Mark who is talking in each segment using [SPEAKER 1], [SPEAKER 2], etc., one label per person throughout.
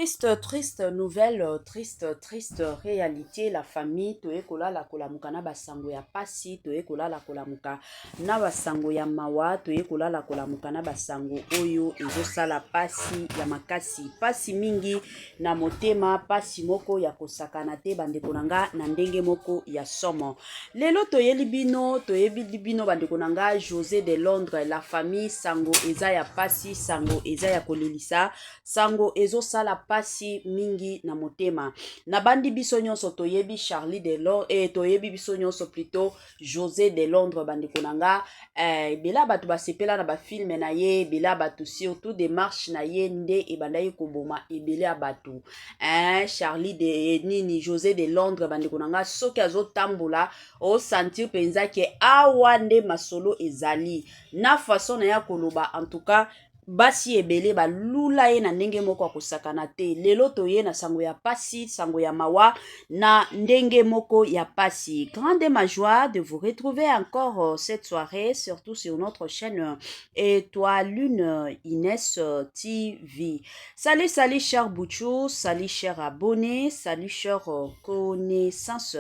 [SPEAKER 1] Triste, triste nouvelle, triste, triste réalité. La famille, toye kolala kolamuka na basango ya pasi, toye kolala kolamuka na basango ya mawa, toye kolala kolamuka na basango oyo ezosala pasi ya makasi, pasi mingi na motema, pasi moko ya kosakana te bandeko na nga na ndenge moko ya somo. Lelo toyeli bino, toyebili bino bandeko na nga José de Londres, la famille, sango eza ya pasi, sango eza ya kolelisa. Sango ezosala pasi mingi na motema. Nabandi biso nyonso toyebi Charlie de Londres, eh, toyebi biso nyonso plutôt José de Londres bandeko na nga eh, ebele ya bato basepela na bafilme na ye, ebele ya bato surtout demarche na ye nde ebandaki koboma ebele ya bato eh, Charlie de eh, nini José de Londres bandeko na nga soki azotambola osentir mpenza ke awa nde masolo ezali na façon na ye ya koloba en tout cas Basi ebele ba lula ye na ndenge moko ya kosakana te. Lelo toye na sango ya pasi, sango ya mawa na ndenge moko ya pasi. Grande ma joie de vous retrouver encore cette soirée, surtout sur notre chaîne Étoile Lune Inès TV. Salut, salut cher Bouchou, salut cher abonné, salut cher connaissance.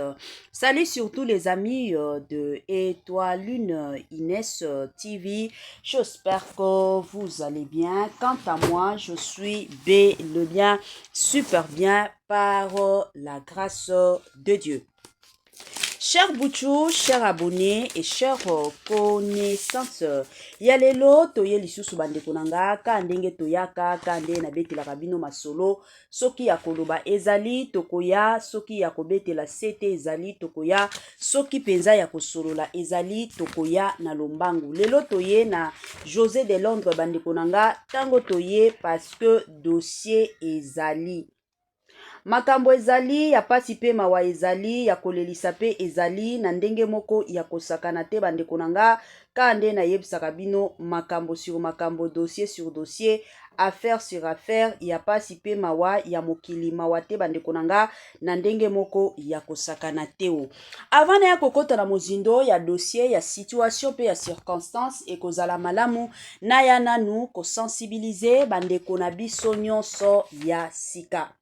[SPEAKER 1] Salut surtout les amis de Étoile Lune Inès TV. J'espère que vous allez bien. Quant à moi, je suis bel et bien, super bien par la grâce de Dieu. Cher Bouchou, cher abonné et cher connaissance, ya lelo toye lisusu bandeko na nga ka ndenge toyaka ka nde nabetelaka bino masolo soki ya koloba ezali tokoya, soki ya kobetela sete ezali tokoya, soki mpenza ya kosolola ezali tokoya na lombangu. Lelo toye na Jose de Londres bandeko na nga, tango toye parce que dossier ezali. Makambo ezali ya pasi mpe mawa ezali ya kolelisa mpe ezali na ndenge moko ya kosakana te bandeko na nga, ka nde nayebisaka bino makambo sur makambo, dossier sur dossier, affaire sur affaire ya pasi pe mawa ya mokili mawa te bandeko na nga na ndenge moko ya kosakana teo. Avant naya kokota na mozindo ya dossier ya situation pe ya circonstance, ekozala malamu naya nanu kosensibiliser bandeko na biso nyonso ya sika.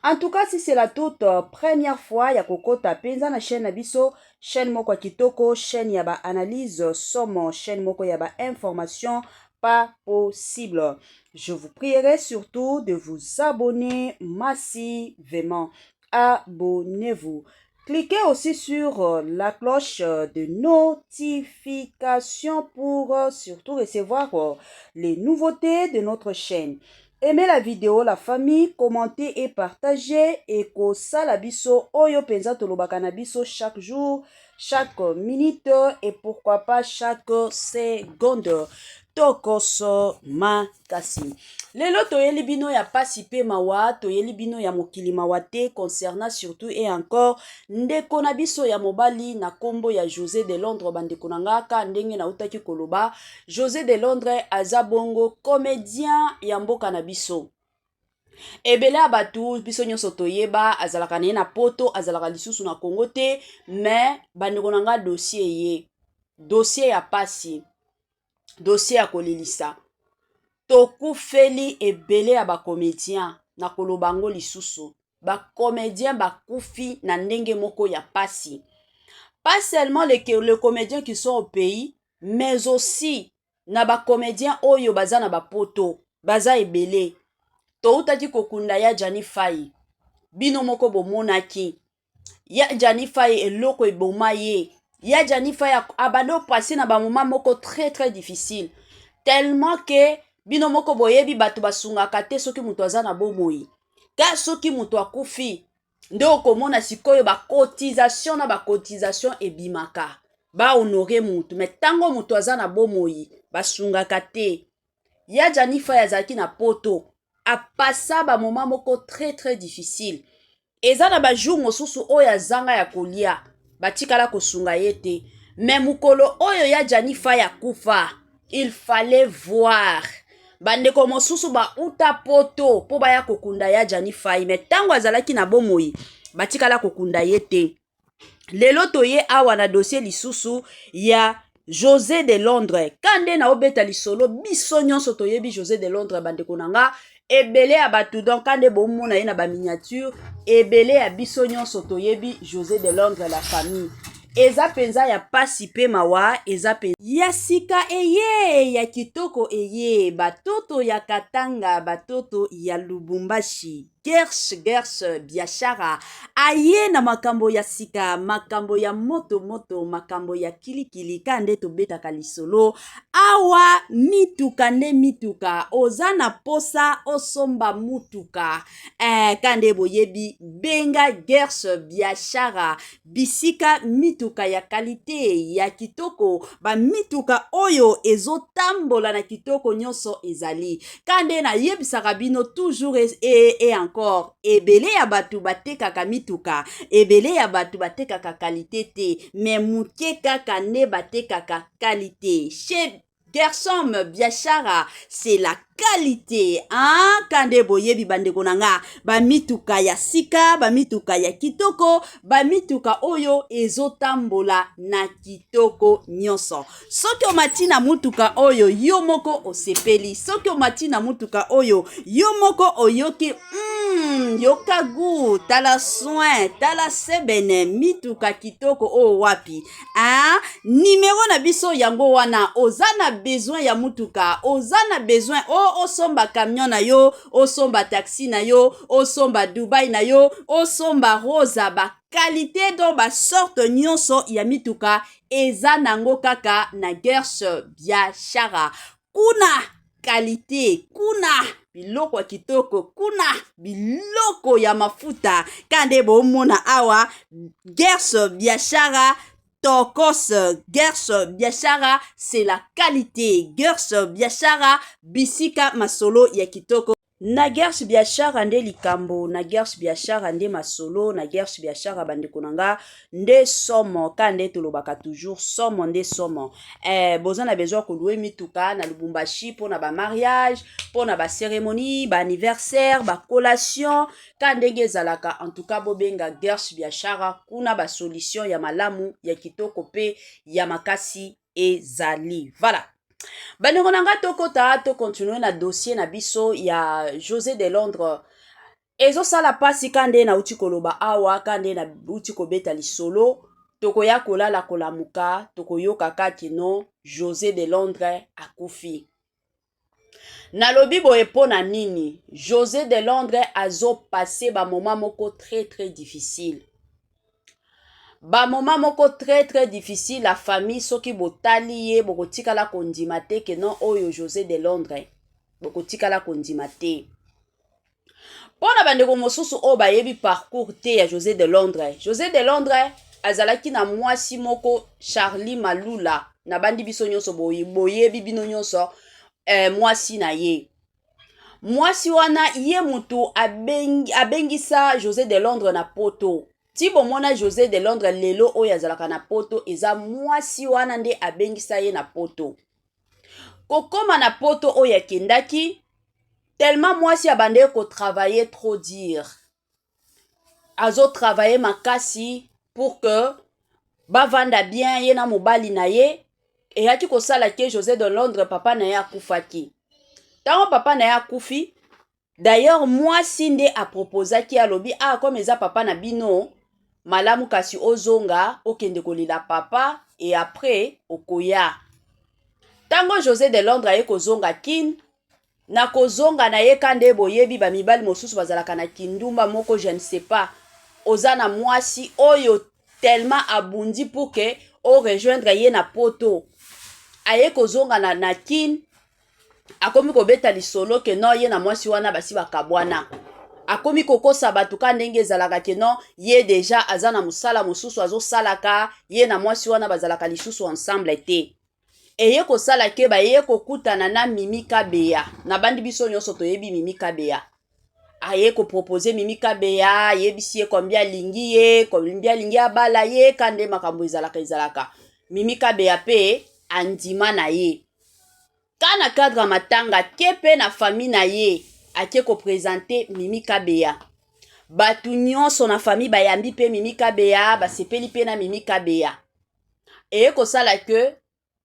[SPEAKER 1] En tout cas, si c'est la toute première fois ya kokota penza na chaîne na biso, chaîne moko ya kitoko, chaîne ya ba analyse somo, chaîne moko ya ba information pas possible. Je vous prierai surtout de vous abonner massivement. Abonnez-vous. Cliquez aussi sur la cloche de notification pour surtout recevoir les nouveautés de notre chaîne. Aimez la vidéo, la famille, commentez et partagez. Et kosala biso oyo penza tolobaka na biso chaque jour, chaque minute et pourquoi pas chaque seconde. Tokoso makasi. Lelo toyeli bino ya pasi pe mawa, toyeli bino ya mokili mawa te concernant surtout et encore ndeko na biso ya mobali na kombo ya José de Londres bandeko na nga ka ndenge nautaki koloba. José de Londres aza bongo comédien ya mboka na biso. Ebele ya bato biso nyonso toyeba azalaka na ye na poto, azalaka lisusu na Congo te, mais bandeko na nga dossier ye, dossier ya pasi, dossier ya kolelisa. Tokufeli ebele ya ba comédien, na koloba yango lisusu, ba comédien bakufi na ndenge moko ya pasi. Pas seulement les comédiens qui sont au pays, mais aussi na ba comédien oyo baza na ba poto, baza ebele. Toutaki kokunda ya Gianni Faye, bino moko bomonaki ya Gianni Faye eloko eboma ye. Ya Gianni Faye abandi opasser na ba moment moko très très difficile, tellement que bino moko boyebi bato basungaka te soki moto aza na bomoi. Ka soki moto akufi nde okomona sikoyo ba cotisation na ba cotisation ebimaka, ba honorer mutu, mais tango moto aza na bomoi basungaka te. Ya Gianni Faye azalaki na poto, apasa ba moment moko très très difficile. Eza na ba jour mosusu oyo azanga ya kolia, batikala kosunga ye te. Mais mokolo oyo ya Gianni Faye akufa, il fallait voir bandeko mosusu bauta poto mpo baya kokunda ya Gianni Faye, mais ntango azalaki na bomoi batikala kokunda ye te. Lelo toye awa na dossier lisusu ya José de Londres. Ka nde na obeta lisolo, biso nyonso toyebi José de Londres bandeko na nga. Ebele ya bato, donc nde bomona ye na baminiature, ebele ya biso nyonso toyebi José de Londres. La famille, eza mpenza ya pasi mpe mawa. Eza mpe ya sika eye, ya kitoko eye. Batoto ya Katanga, batoto ya Lubumbashi, Gersh Gersh Biashara aye na makambo ya sika, makambo ya moto moto, makambo ya kilikili. Ka nde tobetaka lisolo awa, mituka nde mituka. Oza na posa osomba mutuka, ka nde boyebi, benga Gersh Biashara, bisika mituka ya qualité, ya kitoko, bamituka oyo ezotambola na kitoko nyonso ezali. Ka nde nayebisaka bino toujours et encore, ebele ya bato batekaka mituka, ebele ya bato batekaka qualité te, mais moke kaka nde batekaka qualité. Chez Gersom Biashara, c'est la qualité, hein? Kande boyebi, bandeko na nga, bamituka ya sika, bamituka ya kitoko, bamituka oyo ezotambola na kitoko nyonso. Soki omati na mutuka oyo, yo moko osepeli. Soki omati na mutuka oyo, yo moko oyoki yoka gu, tala soin, tala sebene, mituka kitoko oyo wapi, hein? Nimero na biso yango wana. Oza na besoin ya mutuka, oza na besoin o osomba camion na yo, osomba taxi na yo, osomba Dubai na yo, osomba Rosa, baqualité, donc basorte nyonso ya mituka eza nango kaka na Gersh Biashara. Kuna qualité, kuna biloko ya kitoko, kuna biloko ya mafuta. Ka nde bomona awa, Gersh Biashara tokos. Gersh Biashara, c'est la qualité. Gersh Biashara, bisika masolo ya kitoko. Na Gersh Biashara nde likambo, na Gersh Biashara nde masolo, na Gersh Biashara, bandeko na nga, nde somo. Ka nde tolobaka toujours, somo nde somo. Boza na besoin kolouer mituka na Lubumbashi mpona bamariage, mpona bacérémonie, baanniversaire, bacollation, ka ndenge ezalaka, en tout cas bobenga Gersh Biashara. Kuna basolution ya malamu, ya kitoko mpe ya makasi ezali. Voilà, bandeko na nga, tokota, tocontinue na dossier na biso ya José de Londres. Ezosala mpasi. Ka nde nauti koloba awa, ka nde nauti kobeta lisolo, tokoya kolala kolamuka, tokoyoka kaki no José de Londres akufi. Nalobi boye mpo na nini? José de Londres azopasser bamoment moko très très difficile, bamoment moko très très difficile. La famille, soki botali ye, bokotikala kondima te ke non, oyo José de Londres, bokotikala kondima te. Mpo na bandeko mosusu oyo bayebi parcours te ya José de Londres, José de Londres azalaki na mwasi moko, Charlie Malula. Nabandi biso nyonso boyebi, bino nyonso, mwasi na ye. Mwasi wana, ye motu abengisa José de Londres na Poto. Ti bomona José de Londres lelo oyo azalaka na Poto, eza mwasi wana nde abengisa ye na Poto. Kokóma na Poto oyo akendaki, tellement mwasi abandeki kotravailler trop dur, azotravailler makasi pour que bavanda bien, ye na mobali na ye. Eyaki kosala ke José de Londres, papa na ye akufaki. Ntango papa na ye akufi, d'ailleurs mwasi nde aproposaki, alobi: "Ah, comme eza papa na bino, malamu kasi ozonga, okende kolela papa et après okoya." Ntango José de Londres aye kozonga Kine, na kozonga na ye, ka nde boyebi, bamibali mosusu bazalaka na kindumba moko, je ne sais pas. Oza na mwasi oyo tellement abundi pour ke orejoindre ye na Poto, aye kozonga na Kine, akomi kobeta lisolo ke non, ye na mwasi wana basi bakabwana. Akomi kokosa bato, ka ndenge ezalaka, ke non, ye déjà aza na mosala mosusu azosalaka, ye na mwasi wana bazalaka lisusu ensemble te. Eye kosala ke baye kokutana na Mimi Kabeya. Nabandi biso nyonso toyebi Mimi Kabeya. Aye koproposer Mimi Kabeya, ayebisi ye combien alingi ye, combien alingi abala ye. Ka nde makambo ezalaka. Mimi Kabeya mpe andima na ye. Ka na cadre ya matanga ke mpe na famille na ye, ake koprésenter Mimi Kabeya. Bato nyonso na famille bayambi mpe Mimi Kabeya, basepeli mpe na Mimi Kabeya. Eye kosala ke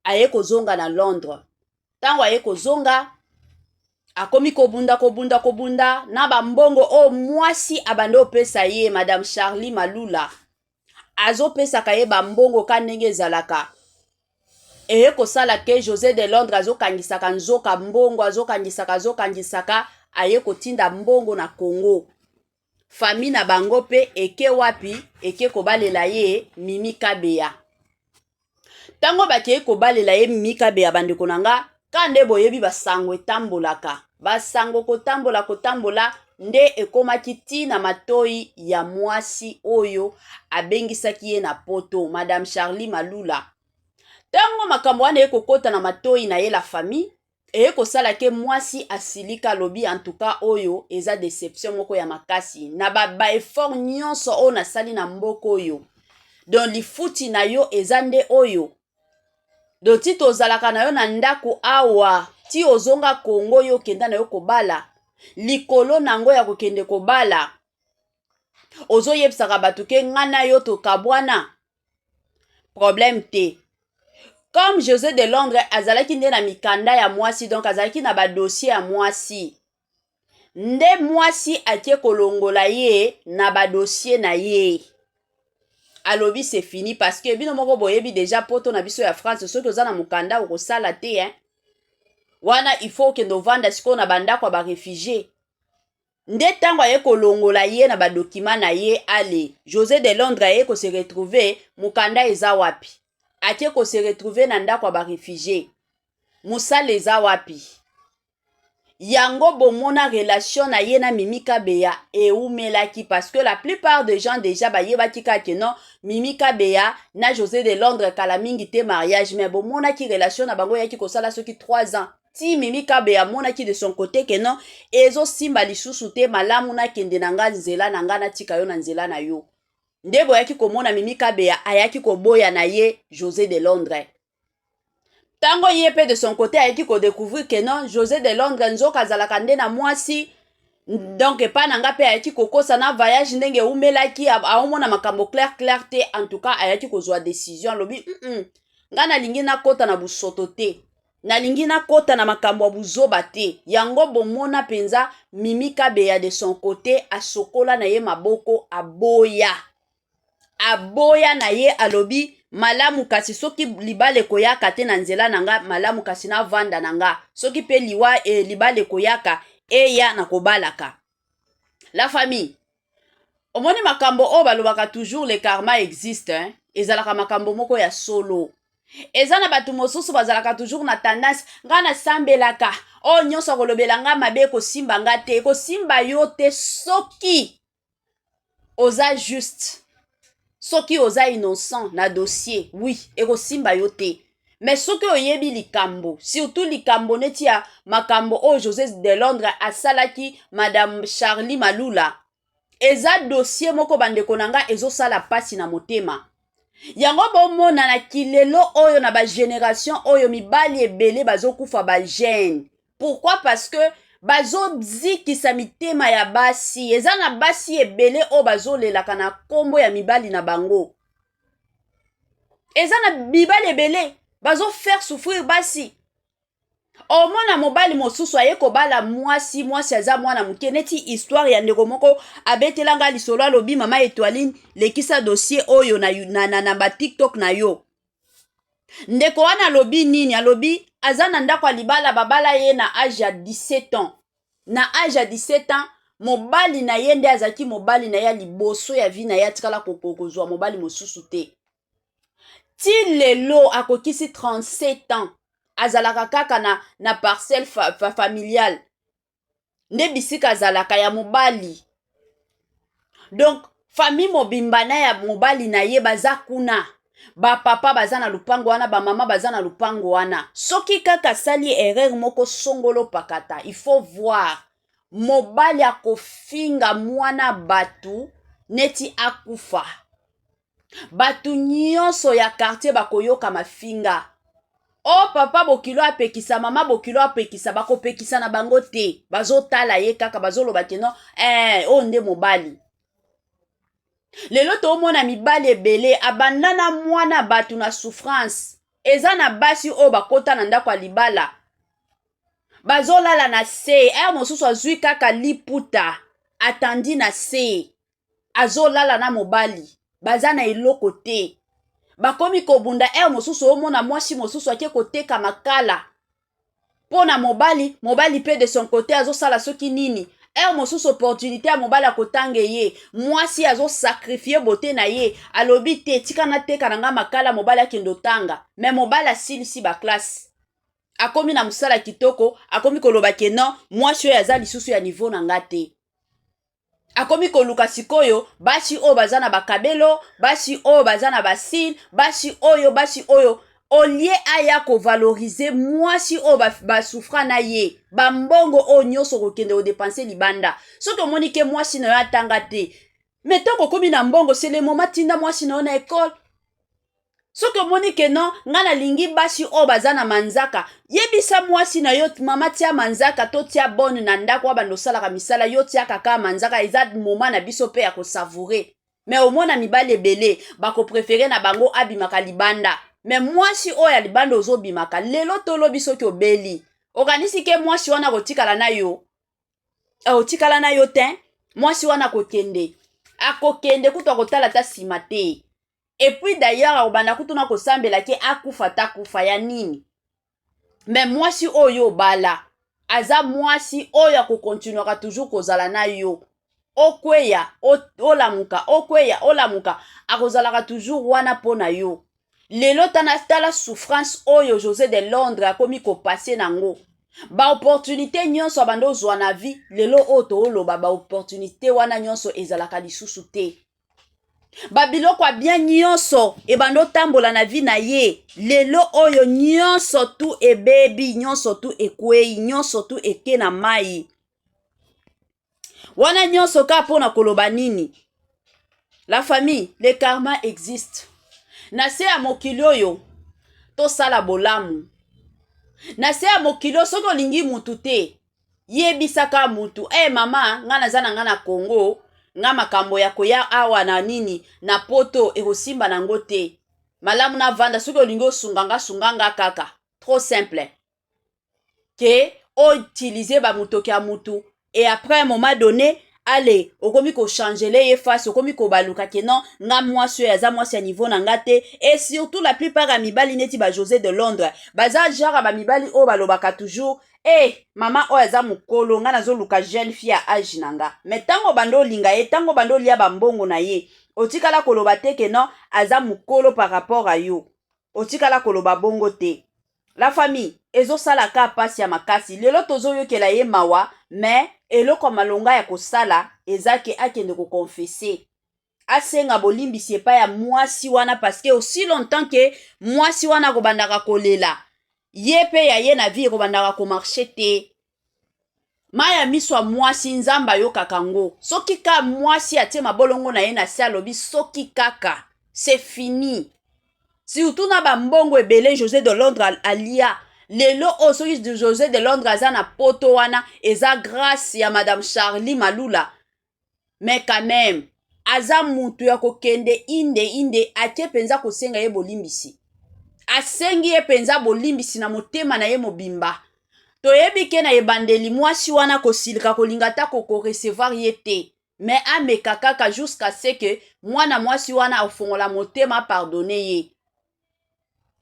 [SPEAKER 1] aye kozonga na Londres. Ntango aye kozonga, Akomi kobunda, kobunda, kobunda na bambongo oyo mwasi abandi opesa ye. Madame Charlie Malula azopesaka ye bambongo ka ndenge ezalaka. Eye kosala ke José de Londres azokangisaka nzoka mbongo, azokangisaka, azokangisaka, aye kotinda mbongo na Congo. Famille na bango mpe eke wapi? Eke kobalela ye Mimi Kabeya. Ntango bakei kobalela ye Mimi Kabeya, bandeko na nga, ka nde boyebi basango etambolaka, basango kotambola kotambola nde ekomaki ti na matoi ya mwasi oyo abengisaki ye na Poto, Madame Charlie Malula. Ntango makambo wana ekokota na matoi na ye, la famille, eye kosala ke mwasi asilika, alobi: "En tout cas, oyo eza déception moko ya makasi na baeffort ba nyonso oyo nasali na mboka oyo. Donc lifuti na yo eza nde oyo? Donc ti tozalaka na yo na ndako awa, ti ozonga Kongo, yo okenda na yo kobala, likolo na yango ya kokende kobala, ozoyebisaka bato ke ngai na yo tokabwana." Problème te, comme José de Londres azalaki nde na mikanda ya mwasi, donc azalaki na badossier ya mwasi, nde mwasi atie kolongola ye na badossier na ye. Alobi: "C'est fini." Parce que bino moko boyebi déjà, Poto na biso ya France, soki oza na mokanda, okosala te, hein? Wana il faut okende ovanda sikoyo na bandako ya baréfugiés. Nde ntango aye kolongola ye na badocuments na ye, ale José de Londres aye kose retrouver, mokanda eza wapi? Atie kose retrouver na ndako ya baréfugiés, mosala eza wapi? Yango bomona relation na ye na Mimi Kabeya eumelaki, parce que la plupart des gens déjà bayebaki kaka non, Mimi Kabeya na José de Londres kala mingi te mariage. Mais bomonaki relation na bango eyaki kosala soki 3 ans, ti Mimi Kabeya amonaki de son côté ke non, ezosimba lisusu te, malamu nakende na nga nzela na nga, natika yo na nzela na yo. Nde boyaki komona Mimi Kabeya ayaki koboya na ye José de Londres. Ntango ye mpe de son côté ayaki kodécouvrir ke non, José de Londres nzoka azalaka nde na mwasi, donc epai na nga mpe ayaki kokosa na voyage ndenge eumelaki, aomona makambo clair clair te. En tout cas, ayaki kozwa décision, alobi: Ngai nalingi nakɔta na busoto te, nalingi nakɔta na makambo ya buzoba te." Yango bomona mpenza Mimi Kabeya de son côté asokola na ye maboko, aboya, aboya na ye. Alobi: "Malamu kasi soki libala ekoyaka te na nzela na nga, malamu kasi navanda na nga. Soki mpe liwa libala ekoyaka, eya na kobalaka." La famille, omoni makambo oyo balobaka toujours, le karma existe, hein? Ezalaka makambo moko ya solo. Eza na bato mosusu bazalaka toujours na tendance: "Ngai nasambelaka, oyo nyonso akolobela nga mabe ekosimba nga te." Ekosimba yo te soki oza juste, soki oza innocent na dossier, oui, ekosimba yo te. Mais soki oyebi likambo, surtout likambo neti ya makambo oyo José de Londres asalaki Madame Charlie Malula, eza dossier moko, bandeko na nga, ezosala mpasi na motema. Yango bomona na kilelo oyo, na bagénération oyo, mibali ebele bazokufa bajeunes. Pourquoi? Parce que bazozikisa mitema ya basi. Eza na basi ebele oyo bazolelaka na nkombo ya mibali na bango. Eza na mibali ebele bazofaire souffrir basi. Omona mobali mosusu aye kobala mwasi, mwasi aza mwana moke, neti histoire ya ndeko moko abetelanga lisolo. Alobi: "Mama Etoiline, lekisa dossier oyo na baTikTok na yo." Ndeko wana alobi nini? Alobi aza na ndako ya libala, babala ye na age ya 17 ans. Na age ya 17 ans, mobali na ye nde azalaki mobali na ye ya liboso ya vie na ye, atikala kozwa mobali mosusu te. Ti lelo akokisi 37 ans, azalaka kaka na parcelle familiale nde bisika azalaka ya mobali. Donc famille mobimba na ya mobali na ye baza kuna, bapapa baza na lupango wana, bamama baza na lupango wana. Soki kaka asali erreur moko songolo pakata, il faut voir mobali akofinga mwana bato neti akufa. Bato nyonso ya quartier bakoyoka mafinga: "O papa bokilo apekisa, mama bokilo apekisa." Bakopekisa na bango te, bazotala ye kaka, bazoloba ke non, oyo nde mobali. Lelo toomona mibali ebele abanda na mwana bato na souffrance. Eza na basi oyo bakota na ndako ya libala. Bazolala na se, heure mosusu azwi kaka liputa atandi na se, azolala na mobali, baza na eloko te, bakomi kobunda. Heure mosusu omona mwasi mosusu ake koteka makala mpo na mobali, mobali mpe de son côté azosala soki nini. Heure mosusu opportunité ya mobali akotanga ye, mwasi azosacrifier beauté na ye, alobi te, tika nateka na nga makala, mobali akende otanga. Mais mobali asilisi baclasse, akomi na mosala kitoko, akomi koloba ke non, mwasi oyo aza lisusu ya niveau na nga te. Akomi koluka sikoyo basi oyo baza na bakabelo, basi oyo baza na basile, basi oyo olie aya kovaloriser mwasi oyo basouffra na ye. Bambongo oyo nyonso kokende kodépenser libanda, soki omoni ke mwasi na yo atanga te, mais ntango okomi na mbongo, c'est le moment, tinda mwasi na yo na école. Soki omoni ke non, ngai nalingi basi oyo baza na manzaka, yebisa mwasi na yo: mama, tia manzaka to tia bonne na ndako, oyo bando osalaka misala, yo tiaka kaka manzaka. Eza moment na biso mpe ya kosavourer. Mais omona mibali ebele bakopréférer na bango abimaka libanda. Mais mwasi oyo ya libanda ozobimaka lelo, tolobi soki obeli, okanisi ke mwasi wana akotikala na yo? Akotikala na yo te. Mwasi wana akokende, akokende kutu akotala ata nsima te. Et puis d'ailleurs akobanda kutu na kosambela ke akufa ta kufa ya nini. Mais mwasi oyo obala aza mwasi oyo akokontinuaka toujours kozala na yo. Okweya, olamuka, okweya, olamuka, akozalaka toujours wana mpo na yo. Lelo tana, tala souffrance oyo José de Londres akomi kopasser nango. Baopportunité nyonso abanda ozwa na vie, lelo oyo tooloba, baopportunité wana nyonso ezalaka lisusu te. Babiloko ya bien nyonso ebanda otambola na vie na ye, lelo oyo nyonso tu ebebi, nyonso tu ekwei, nyonso tu eke na mai wana nyonso. Kaka mpona koloba nini, la famille? Le karma existe na se ya mokili oyo. Tosala bolamu na se ya mokili oyo. Soki olingi mutu te, yebisaka mutu: e mama, ngai naza na ngai na Congo, nga makambo ya koya awa na nini na Poto ekosimba nango te, malamu navanda. Soki olingi osunga nga, sunga nga kaka. Trop simple ke outiliser bamotoki ya mutu et après un moment donné, ale okomi kochanger ye face, okomi kobaluka ke non, nga mwasi oyo aza mwasi ya niveau na nga te. Et surtout la plupart ya mibali neti ba José de Londres baza genre bamibali oyo balobaka toujours: e mama oyo aza mokolo, nga nazoluka jeune fille ya âge na nga. Mais ntango bando olinga ye, ntango bando olia bambongo na ye, otikala koloba te ke non, aza mokolo par rapport a yo. Otikala koloba bongo te. La famille, ezosala ka mpasi ya makasi. Lelo tozoyokela ye mawa, mais eloko ya malonga ya kosala eza ke akende koconfesser, asenga bolimbisi epai ya mwasi wana, parce que aussi longtemps ke mwasi wana akobandaka kolela ye mpe ya ye na vie ekobandaka komarcher te. Mai ya miso ya mwasi, Nzambe ayokaka ngo. Soki ka mwasi atie mabolongo na ye na se, alobi soki kaka, c'est fini. Surtout na bambongo ebele José de Londres alia. Lelo oyo soki José de Londres aza na Poto wana, eza grâce ya Madame Charlie Malula. Mais quand même aza mutu ya kokende inde inde, atie mpenza kosenga ye bolimbisi, asengi ye mpenza bolimbisi na motema na ye mobimba. Toyebi ke na ebandeli mwasi wana kosilika, kolinga ata kokorecevoir ye te, mais ameka kaka jusqu'à ce que mwana mwasi wana afongola motema, pardonner ye.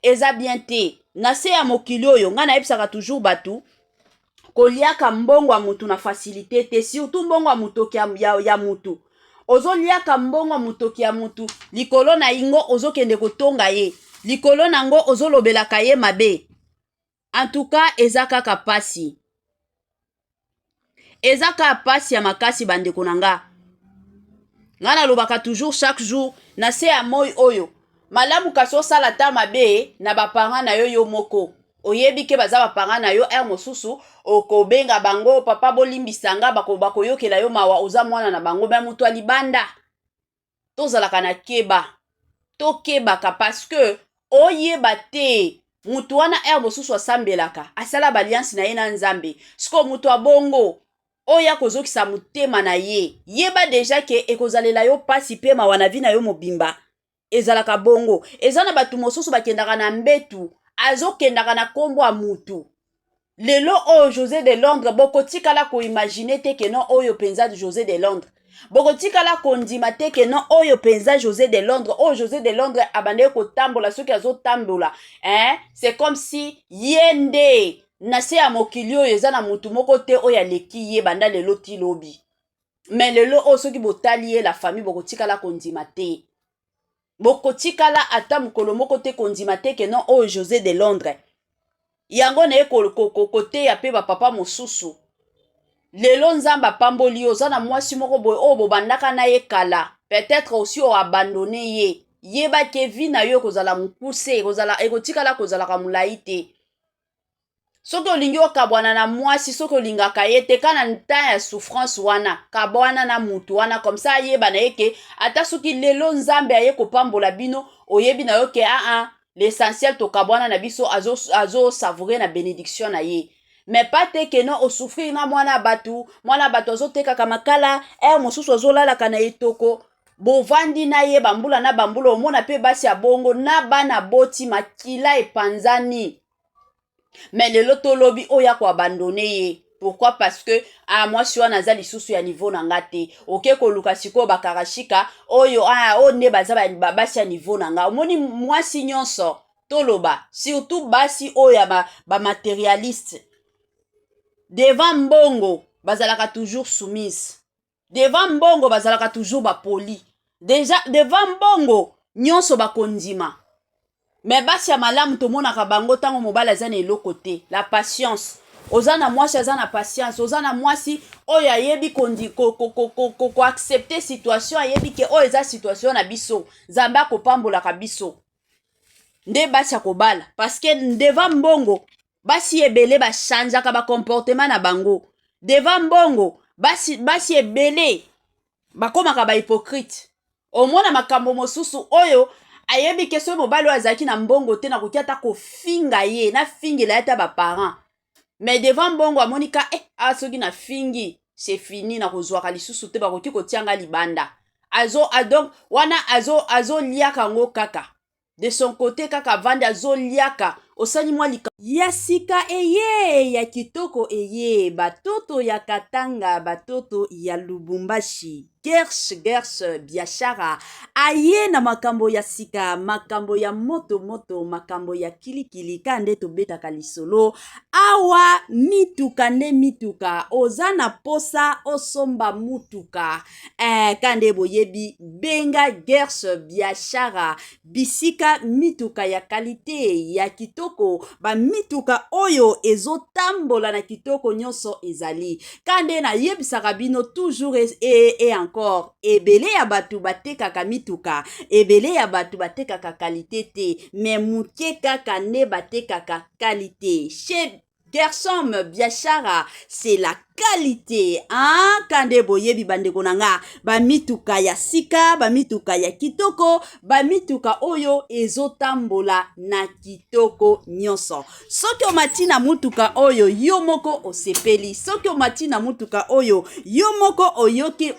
[SPEAKER 1] Eza bien te na se ya mokili oyo. Ngai nayebisaka toujours bato, koliaka mbongo ya mutu na facilité te, surtout mbongo ya motoki ya mutu. Ozoliaka mbongo ya motoki ya mutu, likolo na yango ozokende kotonga ye, likolo na yango ozolobelaka ye mabe. En tout cas eza kaka pasi, eza kaka pasi ya makasi. Bandeko na nga, ngai nalobaka toujours, chaque jour, na se ya moi oyo, malamu kasi osala ta mabe na baparent na yo, yo moko oyebi ke baza baparent na yo. Heure mosusu okobenga bango: papa, bolimbisa nga. Bakoyokela yo mawa, oza mwana na bango. Mais moto ya libanda, tozalaka na keba, tokebaka, parce que oyeba te motu wana heure mosusu asambelaka, asala baalliance na ye na Nzambe. Sikoyo moto abongo oyo akozokisa motema na ye, yeba déjà ke ekozalela yo mpasi mpe mawa na vie na yo mobimba. Ezalaka bongo. Eza na bato mosusu bakendaka na mbetu, azokendaka na nkombo ya mutu. Lelo oyo Jose de Londres, bokotikala koimagine te ke non, oyo mpenza Jose de Londres. Bokotikala kondima te ke non, oyo mpenza Jose de Londres. Oyo Jose de Londres abandaki kotambola, soki azotambola, hein, c'est comme si ye nde na se ya mokili oyo eza na mutu moko te oyo aleki ye banda lelo ti lobi. Mais lelo oyo, soki botali ye, la famille, bokotikala kondima te, bokotikala ata mokolo moko te kondima te ke non, oyo José de Londres. Yango na ye koteya mpe bapapa mosusu. Lelo Nzambe apamboli yo, oza na mwasi moko boye oyo bobandaka na ye kala, peut-être aussi oabandonner ye. Yeba ke vie na yo ekozala mokuse, ekotikala kozalaka molai te. Soki olingi okabwana na mwasi, soki olingaka ye te, ka na temps ya souffrance wana, kabwana na mutu wana. Comme ça ayeba na ye ke ata soki lelo Nzambe aye kopambola bino, oyebi na yo ke aa ah, l'essentiel tokabwana na biso, azosavourer na bénédiction na ye. Mais pas te ke non, osouffrir na mwana ya bato. Mwana ya bato azotekaka makala, heure mosusu azolalaka na etoko, bovandi na ye bambula na bambula. Omona mpe basi ya bongo na bana boti, makila epanzani. Mais lelo tolobi oyo akoabandonner ye. Pourquoi? Parce que ah, mwasi wana aza lisusu ya niveau na nga te. Oke koluka sikoyo bakarashika oyo, ah, oyo nde baza basi ya niveau na nga. Omoni, mwasi nyonso, toloba surtout basi oyo ya bamatérialiste, ba devant mbongo bazalaka toujours soumise, devant mbongo bazalaka toujours bapoli, déjà devant mbongo nyonso bakondima. Mais basi ya malamu, tomonaka bango ntango mobali aza na eloko te. La patience, oza na mwasi aza na patience, oza na mwasi oyo ayebi koaccepter situation, ayebi ke oyo eza situation na biso, Nzambe akopambolaka biso, nde basi akobala. Parce que devant mbongo, basi ebele bachangeaka bacomportement na bango. Devant mbongo, basi ebele bakomaka bahypocrite. Omona makambo mosusu oyo ayebi ke soki mobali oyo azalaki na mbongo te, nakoki ata kofinga ye, nafingela ye ata baparent. Mais devant mbongo, amoni ka eh, ah, soki nafingi, c'est fini, nakozwaka lisusu te, bakoki kotianga libanda. Azo donc wana azoliaka yango kaka de son côté, kaka avandi, azoliaka. Osali mwa lika ya sika eye ya kitoko, eye batoto ya Katanga, batoto ya Lubumbashi. Gersh Gersh Biashara aye na makambo ya sika, makambo ya moto moto, makambo ya kilikili. Ka nde tobetaka lisolo awa, mituka nde mituka. Oza na posa osomba mutuka, ka nde boyebi, benga Gersh Biashara, bisika mituka ya qualité, ya kitoko, bamituka oyo ezotambola na kitoko nyonso ezali. Ka nde nayebisaka bino toujours et encore, ebele ya bato batekaka mituka, ebele ya bato batekaka qualité te, mais moke kaka nde batekaka qualité. Chez Gersom Biashara, c'est la qualité, hein? Kande boyebi, bandeko na nga, bamituka ya sika, bamituka ya kitoko, bamituka oyo ezotambola na kitoko nyonso. Soki omati na mutuka oyo, yo moko osepeli. Soki omati na mutuka oyo, yo moko oyoki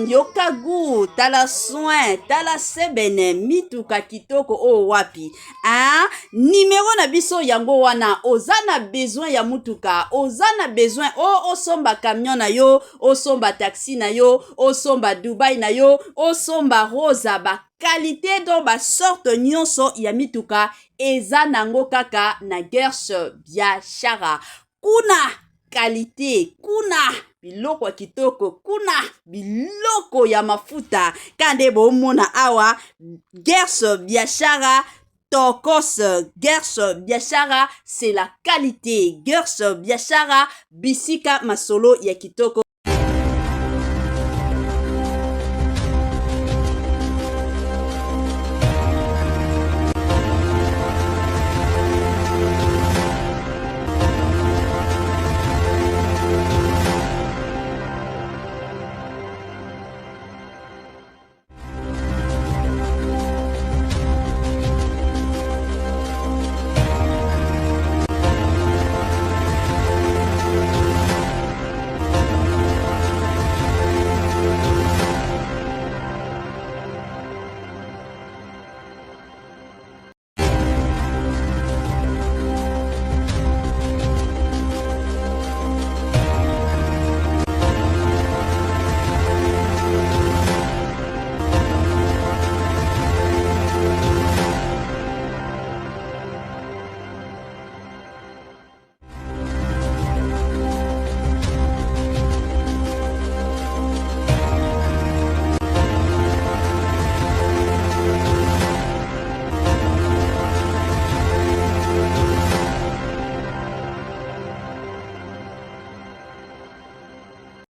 [SPEAKER 1] yoka gu, tala soin, tala sebene, mituka kitoko oyo wapi, hein? Nimero na biso yango wana. Oza na besoin ya mutuka, oza na besoin o osomba camion na yo, osomba taxi na yo, osomba Dubai na yo, osomba Rosa, baqualité, donc basorte nyonso ya mituka eza nango kaka na Gersh Biashara. Kuna qualité, kuna biloko ya kitoko, kuna biloko ya mafuta. Ka nde bomona awa, Gersh Biashara tokos. Gersh Biashara, c'est la qualité. Gersh Biashara, bisika masolo ya kitoko.